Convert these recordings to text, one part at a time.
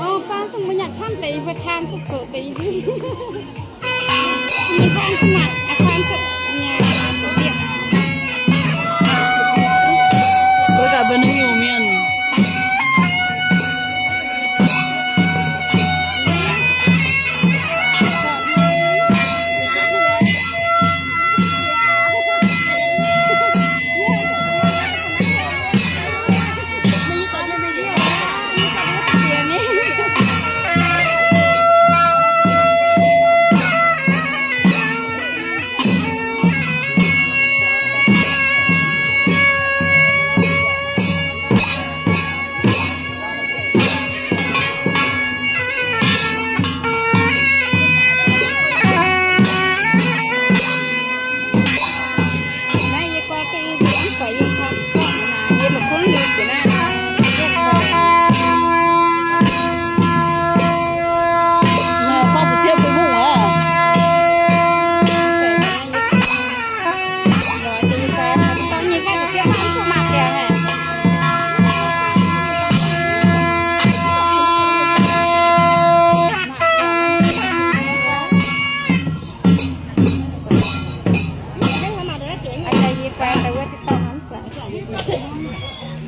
Ov, bang duqv mbuo nyanc camv deix, mbuo taan duqv gox deix. Mbuo taan duqv mangc, aa, taan duqv nyei. Mbuo gaax mbuo nyungc mienh.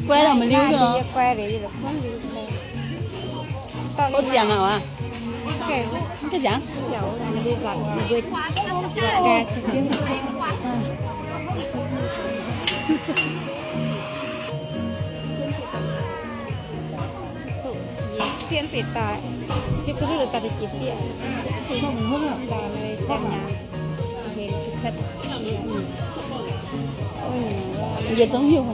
Guai lorqc, maiv liuz nor. Ov, ziangx aqv. Mv ziangx. Cien deix daaih, zipv duqv duqv daaih deix jiex sieqv. Daaih nor siang nyaanh. Yietc zungv hiuv.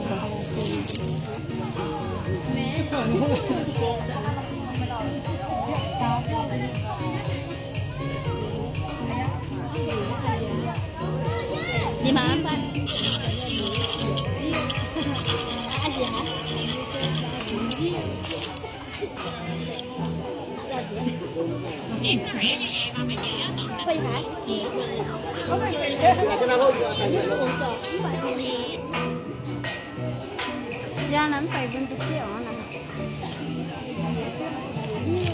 Yangh naaiv mv faix mbuo duqv jieqv oc naaiv.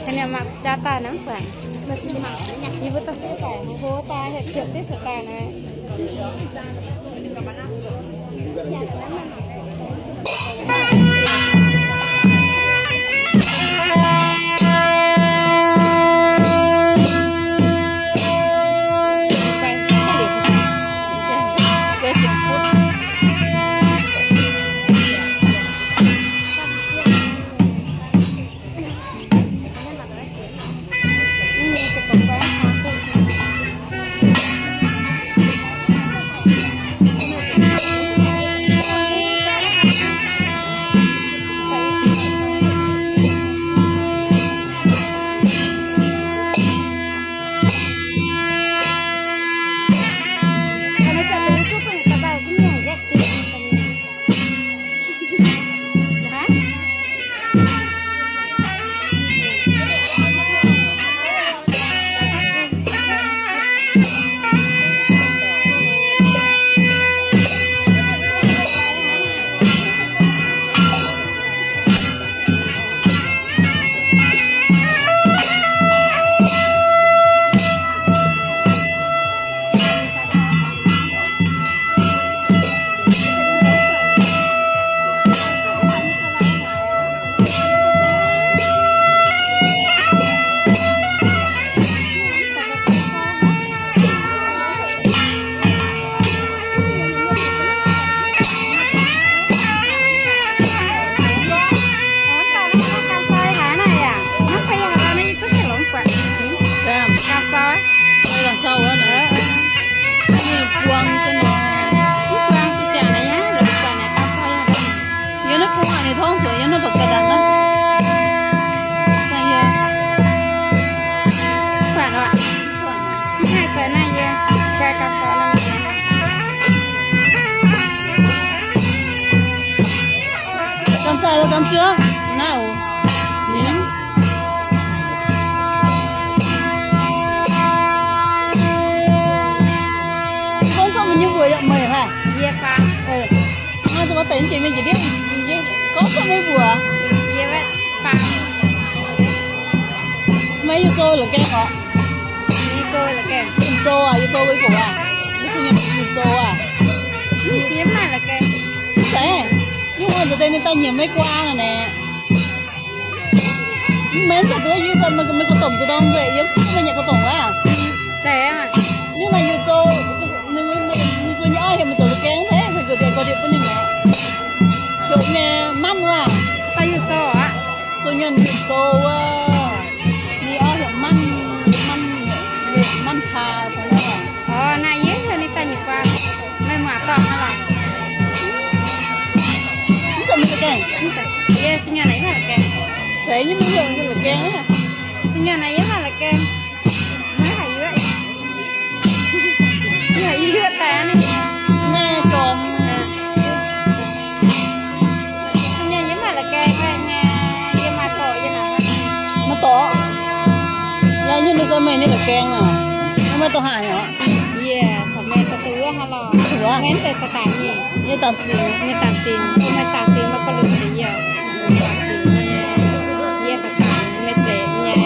Haaix nyungc mangc jaa daaih naaiv mv buatc. Yie mbuo daaih sieqv daaih, hlo daaih, hepc piepc deix cuotv daaih naaiv. Yiem naaiv bung ninh tongv zuqc yiem naaiv ndortv ga'ndangc naaiv. Aa, gorngv cuotv meih nyei mbuox yaac meih haic. Yie faam. Aa, zuqc maaih deix jiex mienh njiec ndiev, gorngv cuotv meih mbuox. Yie faam. Meih yie zoux la'gaeng orqc? Yie zoux la'gaeng. Yie zoux aac, yie zoux wei gox aac. Yie zoux nyei yie zoux aac. Yie mv maaih la'gaeng. Mv zeiz, nyungc wuov nzunc deix ninh daaih nyiemc meih guaa nor naaic. Mv, maiv zeiz duqv yie, meih, meih gorx-domc nzuonx ndorm nzueic, yie mv baac meih nyei gorx-domc wuov. Nyungc naaic yie zoux, ninh, ninh, ninh zoux nyei auv heuc meih zoux la'gaeng, meih nqox ndie, nqox ndie bun ninh maengc. Heuc nyei Manv wuov. Zoux nyuonh heuc zoux wuov. Ninh auv heuc Manv, Manv, Manv Taa. Orv, naaiv yie heuc ninh daaih nyiemc guaa. Meih muangx dorngc hnangv lorqc. Mv zeiz meih la'gaeng. Yie su'nyuonh naaic yie mv maaih la'gaeng. Zeiz nyei, mv zeiz la'gaeng. Su'nyuonh naaic yie mv maaih la'gaeng. Maiv haiz yuoqv. Yie haiz yuoqv daaih aqv. Naaiv gorngv. Su'nyuonh yie mv maaih la'gaeng nyei, yie maaih dorc yie naaic. Maaih dorc? Yaac nyungc nor se meih nyei la'gaeng aac. Maiv maaih dorc haaix nyungc. Yie corc meih daaih duqv wuov hnangv lorqc. Wuov? Meih mv zeiz daaih daaih nyei. Yie dangx zingx. Meih dangx zingx, meih dangx zingx meih gorngv lunx deix yie. Yie daaih daaih meih zeiz nyei.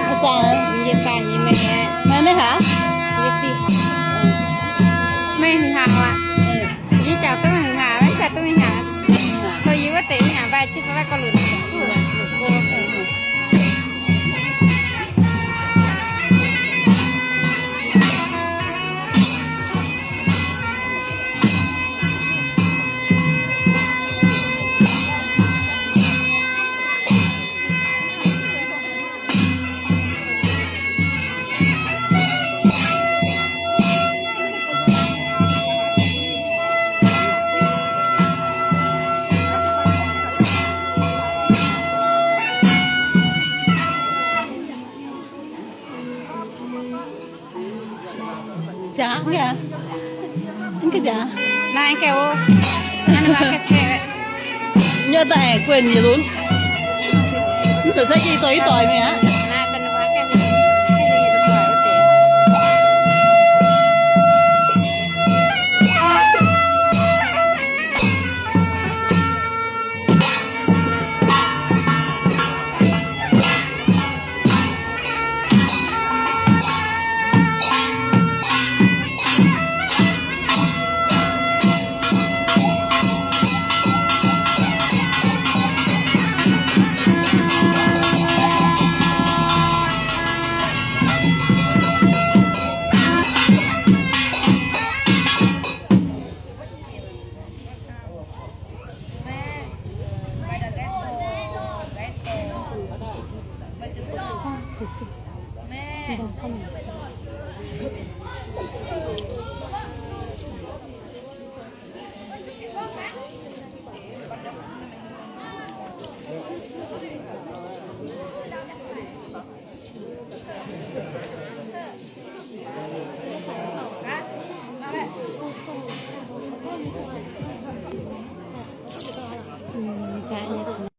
Meih zaah? Yie zaah nyei meih. Meih maiv haaix? Yie zingh. Meih haaix aac? Yie jangx duqv meih haaix, maiv jangx duqv meih haaix. Dorh yie wuov deix haaix mbaih jienv fai gorngv lunx. Jaax, mv gaax. Naaiv gaax o. Nyei daaih aengx guenx yietc lunx. Mv zeiz se yie zoux i doic mi'aqv.